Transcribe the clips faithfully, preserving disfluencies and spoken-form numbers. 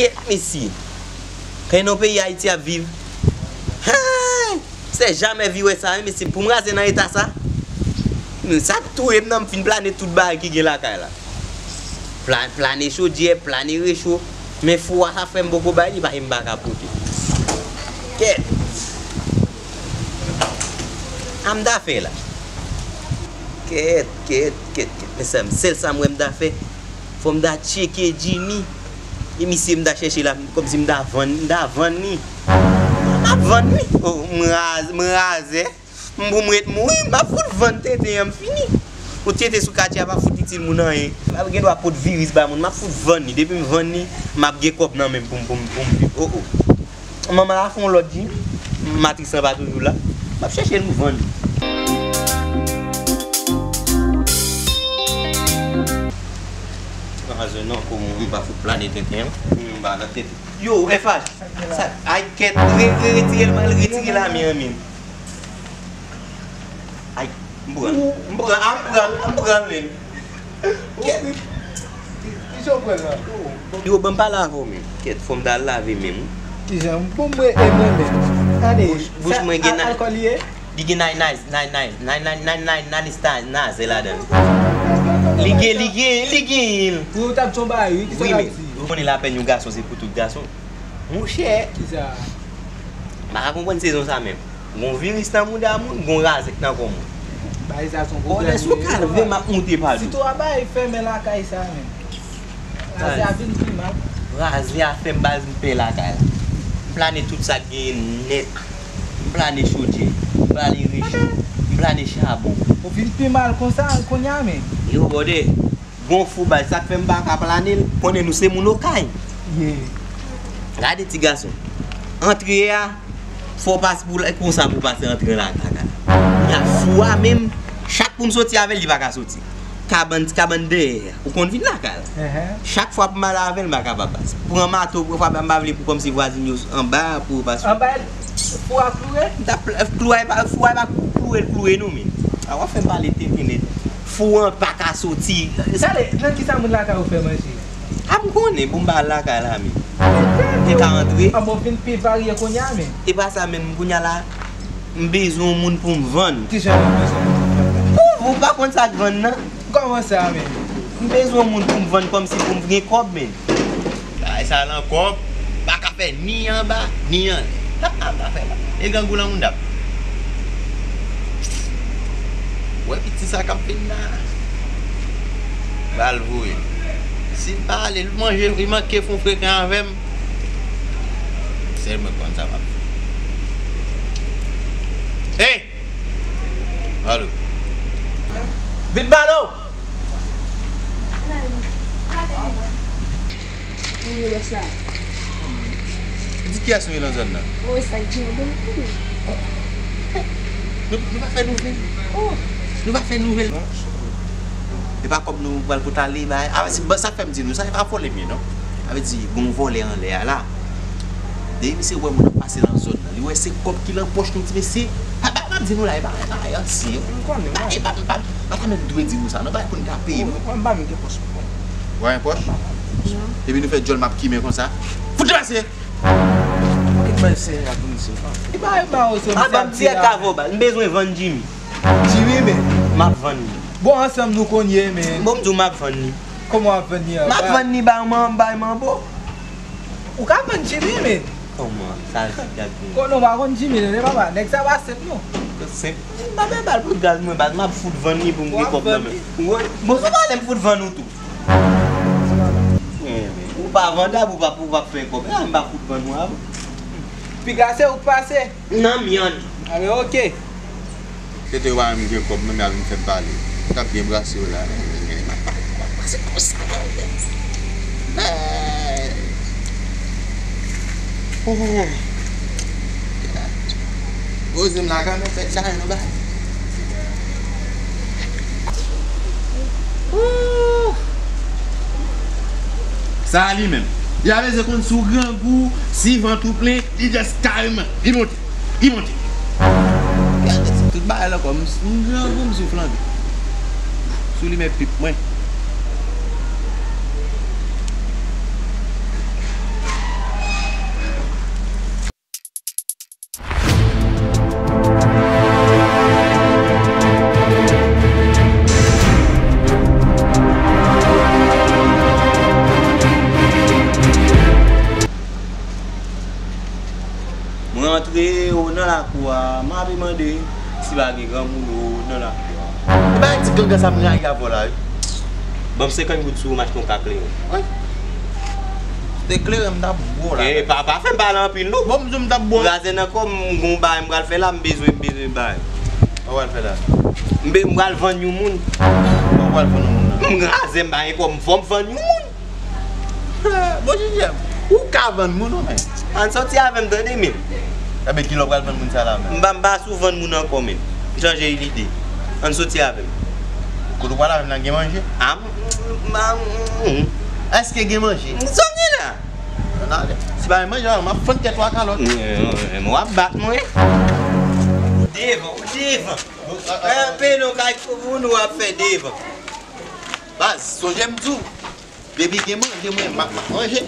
Kèt mesye. Kay nan peyi Ayiti ap viv. Hey! Se jamè vi wè sa, wi, mesye. Pou m raze nan eta sa. Sa ap touye m nan, m fin plane tout bagay ki gen lakay la. Pla-, plane chodyè, plane recho. Men fou a sa frè m poko bay, li pa, m pa ka pote. Kèt. A m ta fè la. Kèt, kèt, kèt, kèt. Men sa, sèl sa m wè m ta fè. Fò m ta tcheke Jimmy. E misye m ta chèche la, kòmsi m ta vann, m ta vann li. M ap vann li. Oh, m raz-, m razè. M pou m ret mouri, m ap fout vann tenten an, m fini. Ou tenten sou katye a pa fout itil moun anyen. M ap gen dwa pot viris ba moun, m ap fout vann li. Depi m vann li, m ap gen kòb nan men m pou m, pou m, pou m viv. Oh, oh. Manman la fè yon lòt Jimmy. Matris lan pa toujou la. M ap chèche l, m vann li. Anzè non, kòman m pa fout plane tenten an? M pa nan tenten. Yo, F H. Sa, ay, kèt, re-, re-, retire l, mal retire la, men, men. Ay, m pran, m pran, a, m pran, m pran, men. Kèt. Kijan w pran la? Yo, ban m pale avè w, men. Kèt, fò m ta lave men m. Kijan? Bon, mwen, e mwen menm. Tande, bouch, bouch sa, mwen gen al-, alkòl li ye? Li gen nay, nay, nay, nay, nay, nay, nay, nay, nay, nista, naze ladan l. Li gen, li gen, li gen. Pou yo t ap tchon bagay, wi, kisa l ap di? Wi, men, ou konnen lapèn yon gason, se pou tout gason. Monchè. Kisa? M pa ka konprann sezon sa menm. Gon viris nan mouda moun, gon razè k nan kò moun. Bagay sa se yon pwoblèm. Bòdè, si w kalve, m ap moute pa dou. Sitou a bay fèmen lakay sa menm. Razè a vin pi mal. Razè a fè m baz m pè lakay la. M plane tout sa k genyen nèt. M plane chodyè, m plane recho, m plane chabon. Ou vin pi mal konsa kounye a menm. Yo, bòdè. Gon fou bay, sa k fè m pa ka plane l, konnen nou se moun Okay. Ye. Gade ti gason. Antre a, fò w pase pou l, konsa pou w pase antre lakay la. Kounye a fou a menm, chak pou m soti avè l, li pa ka soti. Kabann, ti kabann dèyè a. Ou konn vin lakay la. Chak fwa pou m ale avè l, m pa kapab pase. Pran mato, pran fwa m pa vle pou kòmsi vwazin yo anba pou yo pase. Anba l, fou a kloure? M t ap pl-, kloure pa, fou a pa kloure l kloure non, men. A w ap fè m pale tenten nèt. Fou an pa ka soti. Tande, nan kisa moun lakay ou fè manje? A m konnen, bon, m pa al lakay la, men. Te ka antre. An bon, vin pi varye kounye a, men. E pa sa menm, kounye a la, m bezwen yon moun pou m vann. Kijan ou bezwen yon moun pou w vann? Ou, ou pa konn sa k vann nan? Kòman sa, men? M bezwen yon moun pou m vann kòmsi pou m gen kòb, men. Bagay sa lan kòb, pa ka fè ni anba, ni anlè. Sa pa ka fè la. E grangou lan moun dap. Wè piti sa k ap vin la. Ba l voye. Si l pa ale, l manje, li manke fon frekan avè m. Sèl mwen konn sa m ap fè. Hey! Alo. Vin ba nou! Di kiyès nou ye nan zòn nan? Ou wè sa k di nou bon pou nou. Nou, nou pa fè nouvèl. Oh. Nou pa fè nouvèl. E pa kòb nou pral pot ale bay. A, se, sa fè m di nou, sa e pa vòlè m ye non. Sa vle di, gon vòlè anlè a la. Depi misye wè moun ap pase nan zòn nan, li wè se kòb ki lan pòch nou, ti mesye. Pa, pa, pa di nou la, e pa, e pa ansyen. M konnen, e pa, e pa, pa ta menm dwe di nou sa non, pa konn ka peye mwen. Mwen m pa menm gen pòch pou mwen. Ou pa gen pòch? Non. Epi nou fè djòl m ap kimen konsa. Fout li pase! Kit bay se a pou misye. E pa, e pa, o, se pa ban m ti èk avè w, baz. M bezwen vann Jimmy. Jimmy, men. M ap vann li. Bon, ansanm nou konn ye, men. Bon, m di w m ap vann li. Kòman w ap vann li an? M ap vann li bay man, bay manbo. Ou ka vann Jimmy, men. Kòman? Sa di gad moun. Konnen w pa konn Jimmy, non, papa. Nèg sa pa senp, non. Senp. M pa bay bal pou gaz mwen, baz. M ap fout vann li pou m gen kòb nan men. Bon, se pa lè m fout vann ou tou. Ou pa vandab, ou pa, ou pa fè kòb. A, m pa fout vann ou avan. Piga se ou k pase. Nan myann. A, men oke. Se te w pa menm gen kòb, menm y a vin fè m pale. Ou t ap byen brase yo la. M ap pase konsa. Poze m la kanmenm, fè ti lajan nou bay. Sa a li menm. Li pa bezwen konn si w grangou, si vant ou plen, li just kareman, li monte. Li monte. Gade ti tout bagay la ankò, m, m grangou, m sou flanbe. Sou limen pip mwen. M ape mande si pa gen granmoun ou nan lakou a. E bagay ti gangan sa m rayi avè w la wi. Ban m senkant goud sou ou, m achte yon ka kleren. Wi. Se kleren m t ap bo la. E pa, pa fè m pale anpil non. Bon, m di w m t ap bo. Razè nan kò m, m gon bagay m pral fè la, m bezwen, m bezwen bagay. Sa w pral fè la? M be-, m pral vann yon moun. Sa w pral vann yon moun la? M razè, m pa gen kòb, m fò m vann yon moun. Bon, Jijèm, ou ka vann moun ou menm? Ann soti avè m tande menm. Ebyen kilè w pral vann moun sa la menm? M pa, m pa sou vann moun ankò menm. M chanje lide. Ann soti avè m. Kote w pral avè m nan gen manje? A, m, m, m, m. Èske gen manje? M sot gen la. Ann ale. Si pa gen manje, m ap fann tèt ou a kalòt. M, m, m, w ap bat mwen. Devan, devan. Anpe nou kay kouvoun w ap fè devan. Baz, sonje m di w. Depi gen manje, mwen, m ap, m ap manje.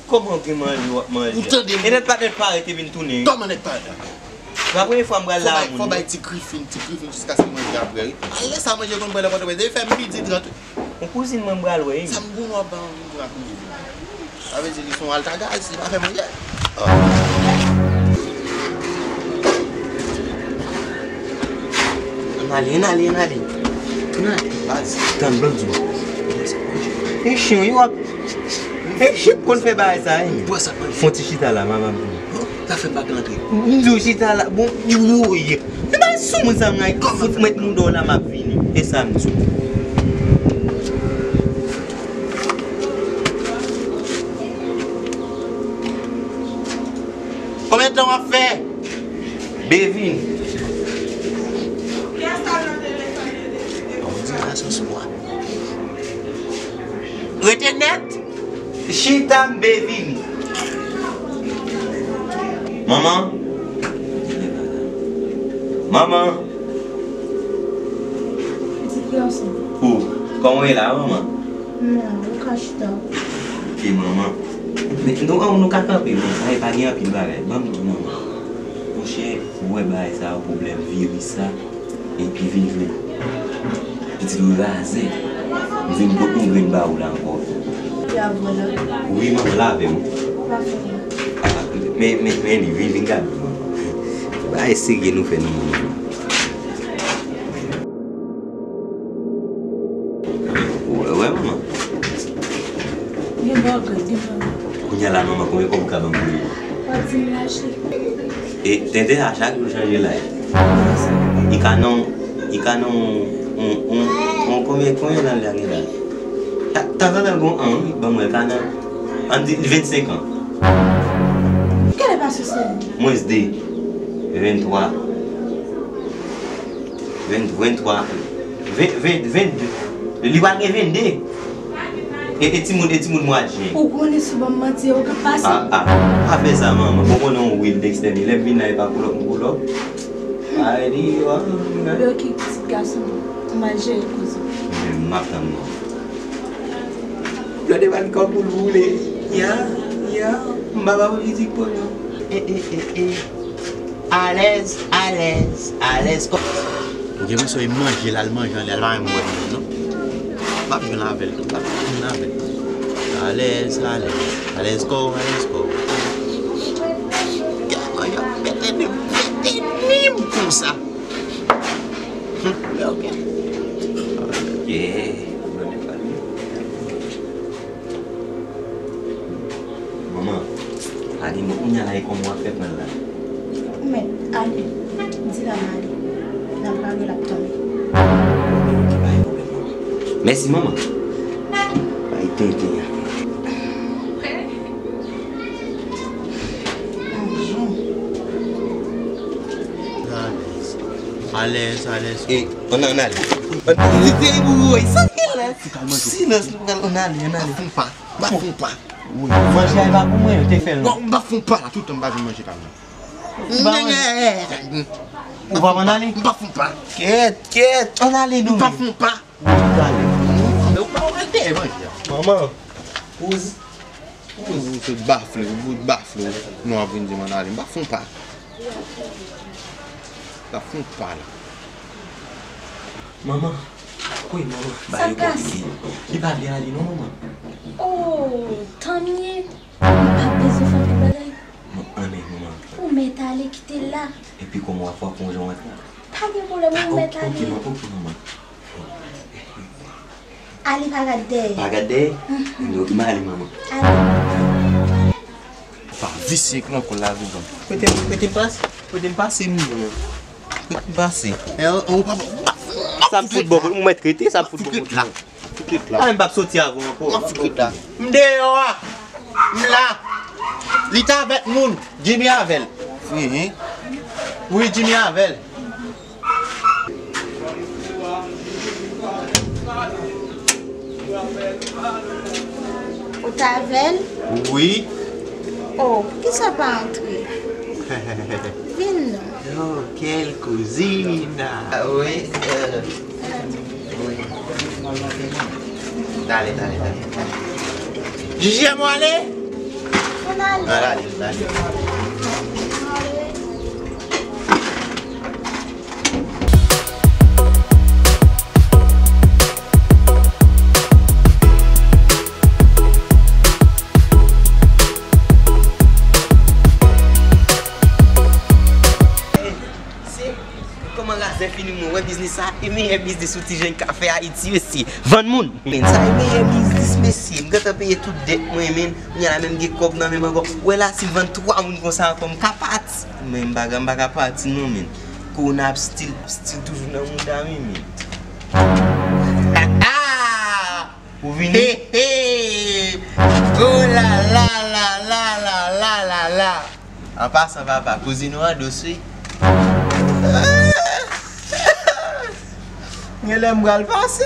Kòman gen manje w ap manje? Ou tande m? E nèt pa nèt parèt e vin tounen. Kòman nèt parèt la? Pa premye fwa m pral la a moun. Fò bay, fò bay ti grifin, ti grifin jiskaske manje ap prè wi. Alè sa manje konn prè nan Pòtoprens. Depi fè midi trant wi. Yon kouzin mwen m pral wè wi. Sa m gon w ap bay yon kouzin. Sa vle di li se yon altagaz, li pa fè manje. Ann ale, ann ale, ann ale. Ann ale. Baz, tann, ban m di w. E chen yo ap, e chen k konn fè bagay sa wi. Fon ti chita la, manman m. Sa fè m pa ka antre. M di w chita la, bon, di w woye. Se bagay sou moun sa m rayi, fout mèt mouda w la m ap vini. E sa m di w. Konbyen tan w ap fè? Bevin. Rete nèt. Chita m Bevin. Manman. Manman. Pitit gason. Ou, kòman w ye la, manman? M la, ou ka chita. Ok, manman. Men, nou, nou ka kanpe, manman. Sa e pa gen anpil bagay. Ban m di w, manman. Monchè, ou wè bagay sa yo, pwoblèm viris sa, epi vin jwenn pitit ou razè. M vin pot yon grenn ba ou la ankò. Wi, manman, lave m. Men, men, men li, vin, vin gade, manman. Bagay serye nou fè nan moman. Wè, wè, manman. Gen bagay, gen bagay. Kounye a la, manman, konbyen kòb ou ka ban m pou li? W ap di m lache. E, tenten a chak jou chanje laj. I ka non, i ka non, on, on, on, konbyen, konbyen lane a gen la? Ta, tanzantan l gon an, wi, ban mwen, ka nan, ann di, vennsenk an. Kilè pase se? Mwens de, venntwa. Ven, venntwa, ven, ven, vennde. Li pral gen vennde. E, e timoun, e timoun mwa jen. Ou konnen si w ban m manti, ou ka pase. A, a, pa fè sa, manman. Bon, konnen yon wil Dexter, men lè m vin la, e pa kulòp m kulòp. Ay, di, wa, men. Yo, ki pitit gason, m al jere koze. Men, m ap tann non. Gade ban kòb pou l boule. Ya, ya, m pa pa politik pou nou. E, e, e, e. Alèz, alèz, alèz kò. Ou gen mesye e manje, l al manje anlè, l pa menm wè moun non. M ap jwenn avè l tou, m ap jwenn avè l. Alèz, alèz, alèz kò, alèz kò. Gaman y ap pete ni m, pete ni m konsa. Hum, ok. Ok. Manman, ale, men kounye a la, e kòman w ap fè pran l la? Ou mèt ale, di l al ale. N ap pale, l ap tonbe. Ok, pa gen pwoblèm, manman. Mèsi, manman. Bay tenten an. Alèz, alèz, alèz. E, ann, ann ale. Ann, li te woy, sa gen la? Silans, nou pral, ann ale, ann ale. Fon pa. M pa fon pa. Wi. Manje a e pa pou mwen, yo te fè l non. Non, m pa fon pa la, toutan m pa vin manje pa mwen. Ou pa ann ale? M pa fon pa. Kèt, kèt, ann ale nou. M pa fon pa. Wi, ann ale. Ou pa wè l te manje a. Manman, poz. Poz. Ou se bafle, ou bout bafle. Nou ap vin di m ann ale. M pa fon pa. M pa fon pa la. Manman. Wi, manman, ba yo kòb li. Li pa vle ale non, manman. Oh, tanmye. Li pa bezwen fè anpil bagay. Bon, anmè, manman. Ou mèt ale kite l la. Epi kòman w ap fè pou w jan w antre? Pa gen pwoblèm, ou mèt ale. Ok, manman, ok, manman. Ale pa gad dèyè. Pa gad dèyè? Mhm. Ok, m ale, manman. Ale. Pa visye k nan kò lavi, bon. Kote, kote m pase? Kote m pase, moun? Kote m pase? E, ou pa. Sa m fout bon, ou mèt rete, sa m fout bon. Fout la. Fout la. A, m p ap soti avè w ankò. M ap fout la. M deyò a. M la. Li t avèk moun. Jimmy avè l. Wi, wi. Wi, Jimmy avè l. Ou t avè l? Wi. Oh, poukisa w pa antre? Vin non. Oh, quelle cousine! Ah, oui, euh, oui. Dale, dale, dale, dale. Jiji, mwen ale? Ann ale. Ann ale, ann ale. Se kòman razè fini, mwen wè biznis sa e meyè biznis ou ti jèn ka fè Ayiti, mesye. Vann moun. Men sa e meyè biznis, mesye. M gentan peye tout dèt mwen, men. Kounye a la menm gen kòb nan men m ankò. Wè la, si m vann twa moun konsa ankò, m ka pati. Men m pa ka, m pa ka pati non, men. Kowona ap still, still toujou nan mouda m, men. Ou vini? He, he! Oh la la la la la la la la! An pasan, papa, kouzin ou an dous, wi. Genlè m pral pase.